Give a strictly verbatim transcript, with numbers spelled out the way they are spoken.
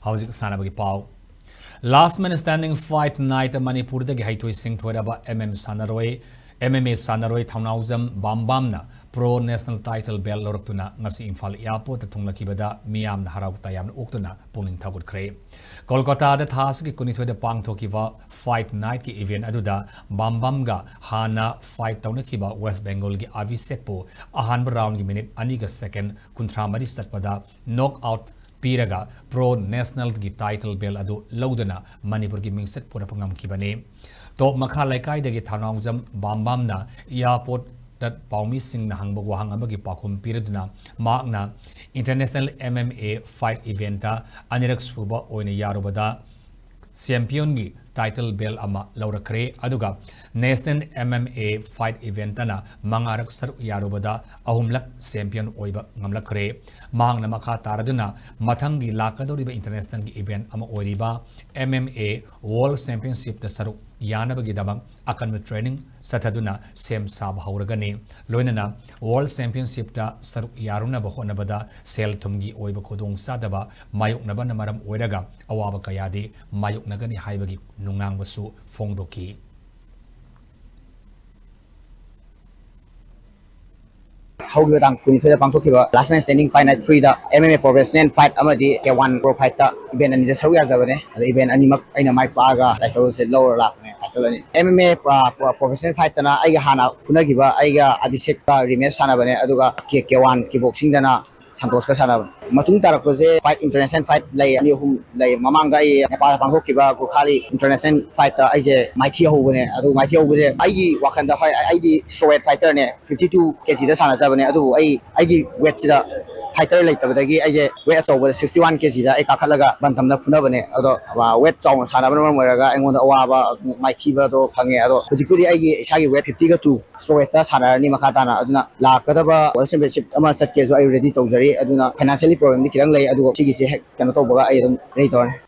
ꯍꯧꯖꯤꯛ ꯁꯥꯟꯅꯕꯒꯤ ꯄꯥꯎ꯫ Last Man Standing Fight Night ꯃꯅꯤꯄꯨꯔꯗꯒꯤ ꯍꯩꯊꯣꯏ ꯁꯤꯡꯊꯣꯏꯔꯕ M M ꯁꯥꯟꯅꯔꯣꯏ, M M A ꯁꯥꯟꯅꯔꯣꯏ ꯊꯧꯅꯥꯎꯖꯝ ꯕꯥꯝꯕꯥꯝꯅ Pro National Title Belt ꯂꯧꯔꯛꯇꯨꯅ ꯉꯁꯤ ꯏꯝꯐꯥꯜ Airport ꯇ ꯊꯨꯡꯂꯈꯤꯕꯗ ꯃꯤꯌꯥꯝꯅ ꯍꯔꯥꯎ ꯇꯌꯥꯝꯅ ꯑꯣꯛꯇꯨꯅ ꯄꯨꯛꯅꯤꯡ ꯊꯧꯒꯠꯈ꯭ꯔꯦ꯫ ꯀꯣꯜꯀꯇꯥꯗ ꯊꯥ ꯑꯁꯤꯒꯤ ꯀꯨꯟꯅꯤꯊꯣꯏꯗ ꯄꯥꯡꯊꯣꯛꯈꯤꯕ Fight Night ꯀꯤ event ꯑꯗꯨꯗ ꯕꯥꯝꯕꯥꯝꯒ ꯍꯥꯟꯅ fight ꯇꯧꯅꯈꯤꯕ West Bengal ꯒꯤ ꯑꯚꯤꯁꯦꯛꯄꯨ ꯑꯍꯥꯟꯕ round ꯒꯤ minute ꯑꯅꯤꯒ second ꯀꯨꯟꯊ꯭ꯔꯥ ꯃꯔꯤ ꯆꯠꯄꯗ knock out ꯄꯤꯔꯒ Pro National ꯒꯤ title belt ꯑꯗꯨ ꯂꯧꯗꯨꯅ ꯃꯅꯤꯄꯨꯔꯒꯤ ꯃꯤꯡꯆꯠ ꯄꯨꯔꯛꯄ ꯉꯝꯈꯤꯕꯅꯤ꯫ ꯇꯣꯞ ꯃꯈꯥ ꯂꯩꯀꯥꯏꯗꯒꯤ ꯊꯧꯅꯥꯎꯖꯝ ꯕꯥꯝꯕꯥꯝꯅ Airport ꯇ ꯄꯥꯎꯃꯤꯁꯤꯡꯅ ꯍꯪꯕ ꯋꯥꯍꯪ ꯑꯃꯒꯤ ꯄꯥꯎꯈꯨꯝ ꯄꯤꯔꯗꯨꯅ ꯃꯍꯥꯛꯅ International M M A Fight Event ꯇ ꯑꯅꯤꯔꯛ ꯁꯨꯕ ꯑꯣꯏꯅ ꯌꯥꯔꯨꯕꯗ champion ꯒꯤ title belt ꯑꯃ ꯂꯧꯔꯛꯈ꯭ꯔꯦ꯫ ꯑꯗꯨꯒ National M M A Fight Event ꯇꯅ ꯃꯉꯥꯔꯛ ꯁꯔꯨꯛ ꯌꯥꯔꯨꯕꯗ ꯑꯍꯨꯝꯂꯛ champion ꯑꯣꯏꯕ ꯉꯝꯂꯛꯈ꯭ꯔꯦ꯫ ꯃꯍꯥꯛꯅ ꯃꯈꯥ ꯇꯥꯔꯗꯨꯅ ꯃꯊꯪꯒꯤ ꯂꯥꯛꯀꯗꯧꯔꯤꯕ international ꯒꯤ event ꯑꯃ ꯑꯣꯏꯔꯤꯕ M M A World Championship ꯇ ꯁꯔꯨꯛ ꯌꯥꯅꯕꯒꯤꯗꯃꯛ ꯑꯀꯟꯕ training ꯆꯠꯊꯗꯨꯅ ꯁꯦꯝ ꯁꯥꯕ ꯍꯧꯔꯒꯅꯤ꯫ ꯂꯣꯏꯅꯅ World Championship ꯇ ꯁꯔꯨꯛ ꯌꯥꯔꯨꯅꯕ ꯍꯣꯠꯅꯕꯗ ꯁꯦꯜ ꯊꯨꯝꯒꯤ ꯑꯣꯏꯕ ꯈꯨꯗꯣꯡꯆꯥꯗꯕ ꯃꯥꯌꯣꯛꯅꯕꯅ ꯃꯔꯝ ꯑꯣꯏꯔꯒ ꯑꯋꯥꯕ ꯀꯌꯥꯗꯤ ꯃꯥꯌꯣꯛꯅꯒꯅꯤ ꯍꯥꯏꯕꯒꯤ ꯅꯨꯡꯅꯥꯡꯕꯁꯨ ꯐꯣꯡꯗꯣꯛꯈꯤ꯫ ꯍꯧꯈꯤꯕ ꯇꯥꯡ ꯀꯨꯟꯅꯤꯊꯣꯏꯗ ꯄꯥꯡꯊꯣꯛꯈꯤꯕ Last Man Standing Fight Night three the M M A Professional Fight ꯑꯃꯗꯤ K one Pro Fight ꯇ event ꯑꯅꯤꯗ ꯁꯔꯨꯛ ꯌꯥꯖꯕꯅꯦ꯫ ꯑꯗ event ꯑꯅꯤꯃꯛ ꯑꯩꯅ ꯃꯥꯏ ꯄꯥꯛꯑꯒ title ꯁꯦ ꯂꯧꯔ ꯂꯥꯛꯄꯅꯦ, title ꯑꯅꯤ꯫ M M A ꯄ꯭ꯔ-, ꯄ꯭ꯔ-, Professional Fight ꯇꯅ ꯑꯩꯒ ꯍꯥꯟꯅ ꯐꯨꯅꯈꯤꯕ ꯑꯩꯒ ꯑꯚꯤꯁꯦꯛꯀ rematch ꯁꯥꯟꯅꯕꯅꯦ, ꯑꯗꯨꯒ K-, K one Kickboxing ꯗꯅ ꯁꯟꯇꯣꯁꯀ ꯁꯥꯟꯅꯕꯅꯦ꯫ ꯃꯇꯨꯡ ꯇꯥꯔꯛꯄꯁꯦ fight, international fight ꯂꯩ, ꯑꯅꯤ ꯑꯍꯨꯝ ꯂꯩ꯫ ꯃꯃꯥꯡꯗ ꯑꯩ ꯅꯦꯄꯥꯜꯗ ꯄꯥꯡꯊꯣꯛꯈꯤꯕ ꯒꯨꯔꯈꯥꯂꯤ international fight ꯇ ꯑꯩꯁꯦ ꯃꯥꯏꯊꯤ ꯍꯧꯕꯅꯦ꯫ ꯑꯗꯨ ꯃꯥꯏꯊꯤ ꯍꯧꯕꯁꯦ ꯑꯩꯒꯤ ꯋꯥꯈꯜꯗ, ꯍꯣꯏ, ꯑꯩ, ꯑꯩꯗꯤ strawweight fighter ꯅꯦ, fifty two K G ꯗ ꯁꯥꯟꯅꯖꯕꯅꯦ, ꯑꯗꯨꯕꯨ ꯑꯩ, ꯑꯩꯒꯤ weight ꯁꯤꯗ fighter ꯂꯩꯇꯕꯗꯒꯤ ꯑꯩꯁꯦ weight ꯑꯆꯧꯕꯗ sixty one K G ꯗ ꯑꯩ ꯀꯥꯈꯠꯂꯒ ꯕꯟꯇꯝꯗ ꯐꯨꯅꯕꯅꯦ꯫ ꯑꯗꯣ, ꯑ, weight ꯆꯥꯎꯅ ꯁꯥꯟꯅꯕꯅ ꯃꯔꯝ ꯑꯣꯏꯔꯒ ꯑꯩꯉꯣꯟꯗ ꯑꯋꯥꯕ, ꯃꯥꯏꯊꯤꯕꯗꯣ ꯐꯪꯉꯦ꯫ ꯑꯗꯣ ꯍꯧꯖꯤꯛꯄꯨꯗꯤ ꯑꯩꯒꯤ ꯏꯁꯥꯒꯤ weight fifty ꯒ two strawweight ꯇ ꯁꯥꯟꯅꯔꯅꯤ ꯃꯈꯥ ꯇꯥꯅ꯫ ꯑꯗꯨꯅ ꯂꯥꯛꯀꯗꯕ World Championship ꯑꯃ ꯆꯠꯀꯦꯁꯨ ꯑꯩ ready ꯇꯧꯖꯔꯤ꯫ ꯑꯗꯨꯅ financially problem ꯗꯤ ꯈꯤꯇꯪ ꯂꯩ, ꯑꯗꯨꯒ ꯁꯤꯒꯤꯁꯦ ꯍꯦꯛ ꯀꯩꯅꯣ ꯇꯧꯕꯒ ꯑꯩ ꯑꯗꯨꯝ ready ꯇꯧꯔꯅꯤ꯫